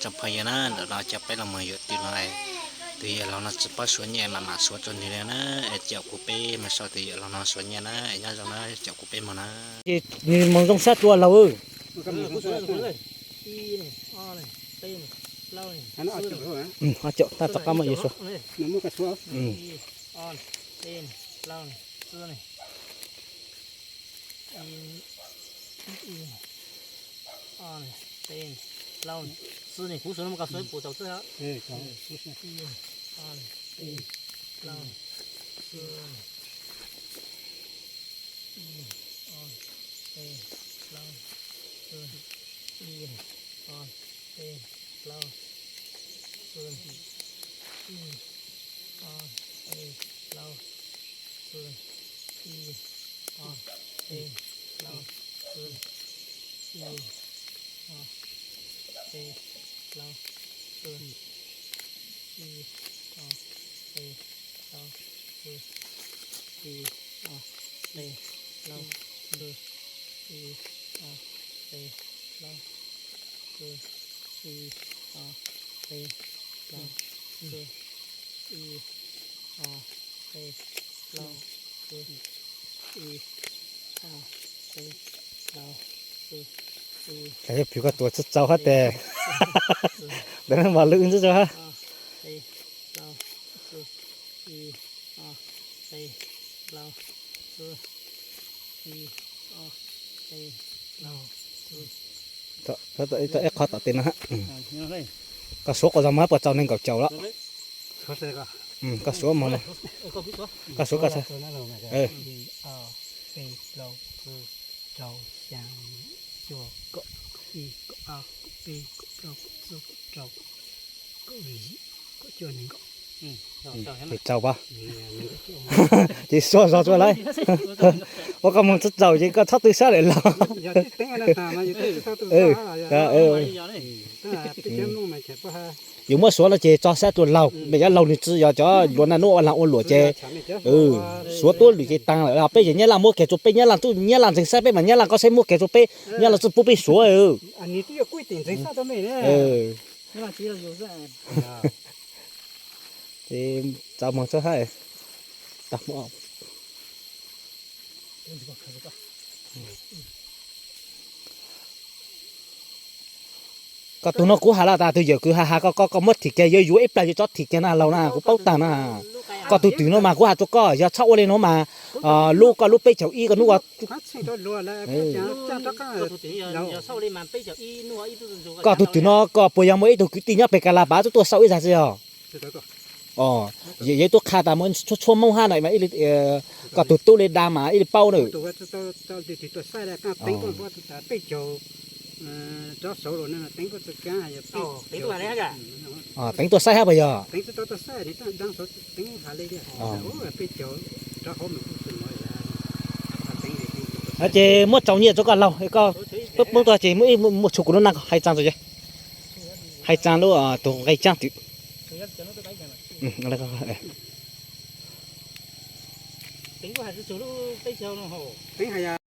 Tsoom phooj ywg na, ntawm no coj peb los mus yuav tus laug, tus yawm laug no tsis paub suav nyiaj mas mam suav rau nws li na, es caum kuv peb mus saib tus yawm laug no suav nyiaj na, es nyob zoo na, caum kuv peb mus na. Nws mus zoo sab tua laug. Caum, tab tom qab muaj yuav suav. Kuv suav no mus kom suav puv tau txij. Pw koj tua tsis txaus hab tes. Ntawd mas lwm ntxwb txaus hab. Ib qho tom tes no. Koj suav quas zog mas puas txaus nees nkaum caum lawm. Koj suav mas, koj suav koj. Ces txaus pab. Ces suav zog tsuas lawm. Ua koj mus tsis txaus ces koj txhob tw sab lawm los. Yus muab suav no ces tso sab tua laug, nws cov laug nws tsis yog cov luav naj nuj ua lag ua luam ces suav tuab lwm ces taag lawm. Peb ces Nyab Laj muab kiag rua peb, Nyab Laj tub, Nyab Laj ntxeev saib peb mas Nyab Laj koj saib muab kiag rua peb, Nyab Laj tub pub peb suav. Ces txaus moog txog hab. Koj tug no kuv has lawm tas, tug yawm kws has has koj, koj muab thim kiag, yuav yuav ib plag yuav tso thim kiag na laug na, kuv paub taag na. Koj tug twm no mas kuv has rua koj, yog txhob ua li no mas lub, koj lub peb caug ib koj nub ua, koj tug twm no koj puas yog muaj ib tug kwv tij nyob peg Kas Las Pas tub tuaj sau ib zag tsi yog? Yog ib tug qha tas muaj tshuaj, tshuaj Moob hab na, koj tug tub li da mas ib li paub na. Teev tuaj saib hab puas yog? Ces muab tsaus nyiaj rua koj laug, koj poob tuaj ces muab ib muaj tshua kuv lub naj hais tsaa tso, hais tsaa lub tug nqe tsaab twm.